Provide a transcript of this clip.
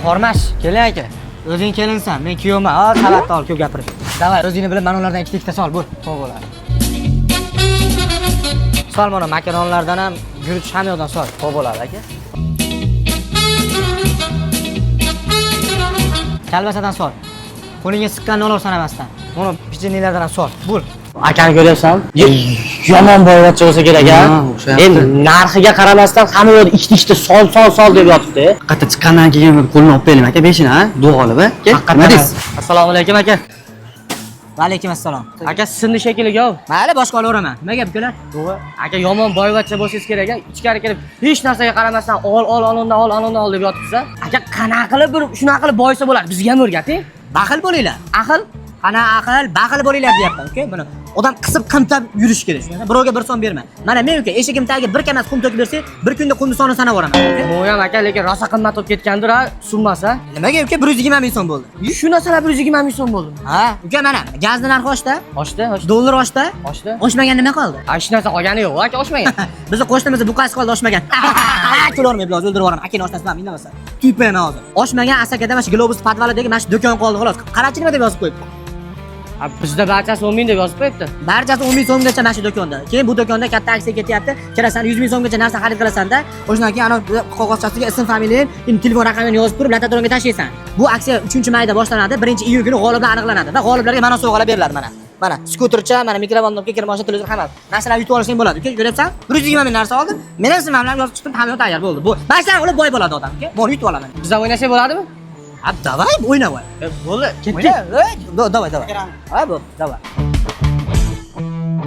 Hormash, keling aka. O'zing kelinsan, men kuyovman. Ha, savatni ol, ko'p gapirib. Давай, o'zingni bilib mana ulardan ikkita-ikkita sol, bo'l. To'g'ri bo'ladi. Sol mana makaronlardan ham, guruch hamma yoqdan sol. Xo'p bo'ladi aka. Kalbasadan sol. Qo'lingga siqqanini olaver sanamasdan. Mana pechenyelardan ham sol. Bo'l. Akani ko'ryapsan? Yomon boyvachcha bo'lsa kerak a. Ha, o'xshayapti. Endi narxiga qaramasdan hamma yoqda ikkita ikkita sol sol sol deb yotibdi. Qayerda chiqqandan keyin bir qo'lini olib beraylik aka, beshini ha, duo olib a. Aka, nima deysiz? Assalomu alaykum aka. Va alaykum assalom. Aka sinni shekilli gov. Mayli, boshqa olaveraman. Nima gap ukalar? To'g'ri. Aka yomon boyvachcha bo'lsangiz kerak a. Ichkari kirib hech narsaga qaramasdan ol ol ol undan ol ol undan ol deb yotibsiz a. Aka qanaqa qilib bir shunaqa qilib boysa bo'ladi? Bizga ham o'rgating. Baxil bo'linglar. Ahil Qana aql, baxil bo'linglar deyapman, uka. Buni odam qisib qimtab yurish kerak. Shunga birovga bir so'm berma. Mana men uka, eshigim tagiga bir kamas qum to'kib bersak, bir kunda qumni sonini sanab boraman. Uka. Bu ham aka lekin rosa qimmat bo'lib ketgandir a summasi. a. Nimaga uka 120 ming so'm bo'ldi? Shu narsalar 120 ming so'm bo'ldi. Ha, uka mana gazni narxi oshdi, Oshdi, oshdi. dollar oshdi. Oshdi. Oshmagan nima qoldi? A hech narsa qolgani yo'q aka oshmagan. Bizni qo'shnimizni buqasi qoldi oshmagan. Kulormay bilan o'ldirib yuboraman. Akani oshnasi bilan indamasa. Tuyib qo'yaman hozir. Oshmagan Asakada mana shu Globus podvalidagi mana shu do'kon qoldi xolos. Qarachi nima deb yozib qo'yibdi. A, bizda barchasi 10 ming deb yozib qo'yibdi. Barchasi 10 ming so'mgacha mana shu do'konda. Keyin bu do'konda katta aksiya ketyapti. Kirasan 100 ming so'mgacha narsa xarid qilasanda, o'shandan keyin ana qog'ozchasiga ism, familiyang, endi telefon raqamingni yozib turib, latadronga tashlaysan. Bu aksiya 3-mayda boshlanadi, 1-iyun kuni g'oliblar aniqlanadi va g'oliblarga mana sovg'alar beriladi mana. Mana skutercha, mana mikrovolnovka, kirmoshina, televizor hammasi. Narsalarni yutib olsang bo'ladi. Uka, ko'ryapsan? 120 ming narsa oldim. Men ham ismim yozib chiqdim, hamma yoq tayyor bo'ldi. Bu mana shunaqa qilib boy bo'ladi odam, uka. Bor yutib olaman. Biz ham o'ynasak bo'ladimi? Ha, давай, o'yna voy. Bo'ldi, ketdik. O'yna, давай, давай. Ha, bo'pti, давай.